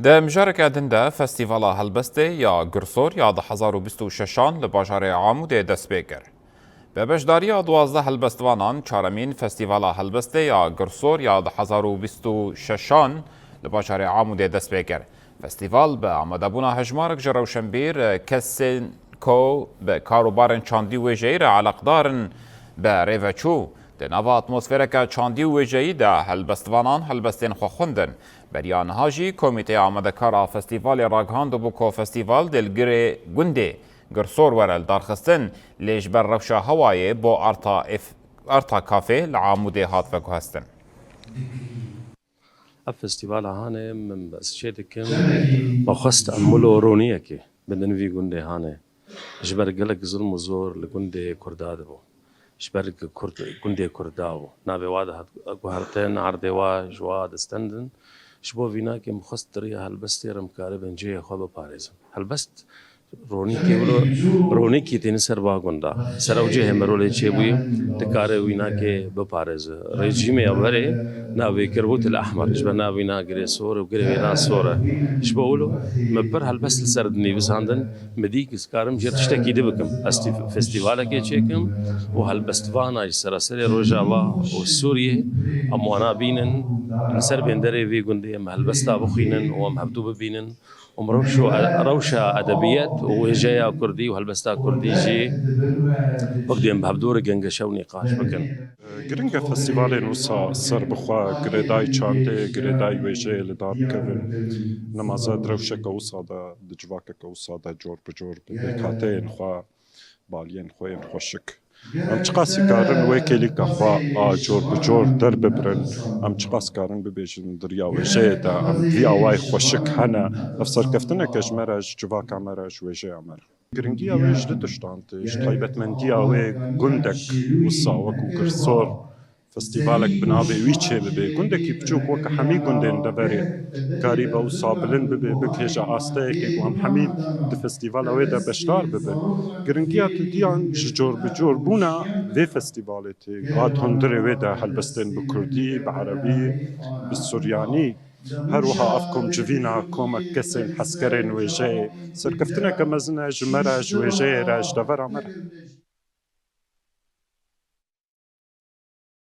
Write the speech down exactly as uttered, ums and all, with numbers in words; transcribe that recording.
Di mijareke din de Festîvala Helbestê ya Girsor ya du hezar û bîst û şeşan li bajarê Amûdê dest pê kir. Bi beşdariya duwazdeh helbestvanan çaremîn Festîvala Helbestê ya Girsor ya du hezar û bîst û şeşan li bajarê Amûdê dest pê kir. Festîval bi amadebûna hejmarek ji rewşenbîr, kesên ku bi kar û barên çandî û wêjeyî re eleqdar in, bi rê ve çû. Di nava atmosfereke çandî û wêjeyî de helbestvanan helbestên xwe xwendin. Beriya niha jî Komîteya Amadekar a Festîvalê ragihandibû ku festîval dê li girê gundê Girsor were lidarxistin, lê ji ber rewşa hewayê bo Arta F-, Arta Kafê li Amûdê hat veguhestin. Ev festîvala hanê min ez çê dikim, me xwest em wilo roniyekê bidin vî gundê hanê. Ji ber gelek zilm û zor li gundê Kurda dibû. Ji ber ku Kurd, gundê Kurda bû. Navê wa dihat guhertin, erdê wa ji wa distendin. Ji bo vînakê min xwest di riya helbestê re em karibin cihê xwe biparêzin. Helbest ronîkê wilo, ronîkî têne ser va gunda. Ser ew cihê me rolê çêbûyî, dikare wînakê biparêze. Rejîmê ya berê navê kir bû Til Ehmer. Ji ber navê wîna girê sor û girê wêna sor e. Ji bo wilo me pir helbest li ser dinivîsandin. Me dî ku ez karim jê tiştekî di bikim. Ez tî-, festîvalekê çêkim û helbestvana ji seraserê Rojava û Sûriyê em wana bînin. Li ser bênderê vê gundê em helbesta bixwînin û em hevdû bibînin. Û em rewş û e-, rewşa edebiyet û wêjeya kurdî û helbesta kurdî jî wek dê em bi hevdû re gengeşe û nîqaş bikin. Giring e festîvalên wisa ser bi xwe girêdayî çandê, girêdayî wêjeyê li dar bikevin. Nemaze di rewşeke wisa de, di civakeke wisa de cor bi cor bi pêkhateyên xwe, baliyên xwe yên xweşik. Em çiqas karin wê kêlîka xwe a cor bi cor derbibirin, em çiqas karin bibêjin di riya wêjeyê de, em vî awayê xweşik hene. Ev serkeftineke ji me re, ji civaka me re, ji wêjeya me re. Giringiya wê ji du tiştan tê, ji taybetmendiya wê gundek wisa wekû Girsor festîvalek bi navê wî çê bibe. Gundekî biçûk weke hemî gundên deverê karîbe wisa bilind bibe, bigihêje asteyekê ku em hemî di festîvala wê de beşdar bibin. Giringiya dudiyan ji cor bi cor bûna vê festîvalê tê. Hat hundirê wê de helbestên bi kurdî, bi erebî, bi suryanî. Her wiha ev komcivîna komek kesên hezkerên wêjeyê serkeftineke mezin e ji me re, ji wêjeyê re, ji devera me re.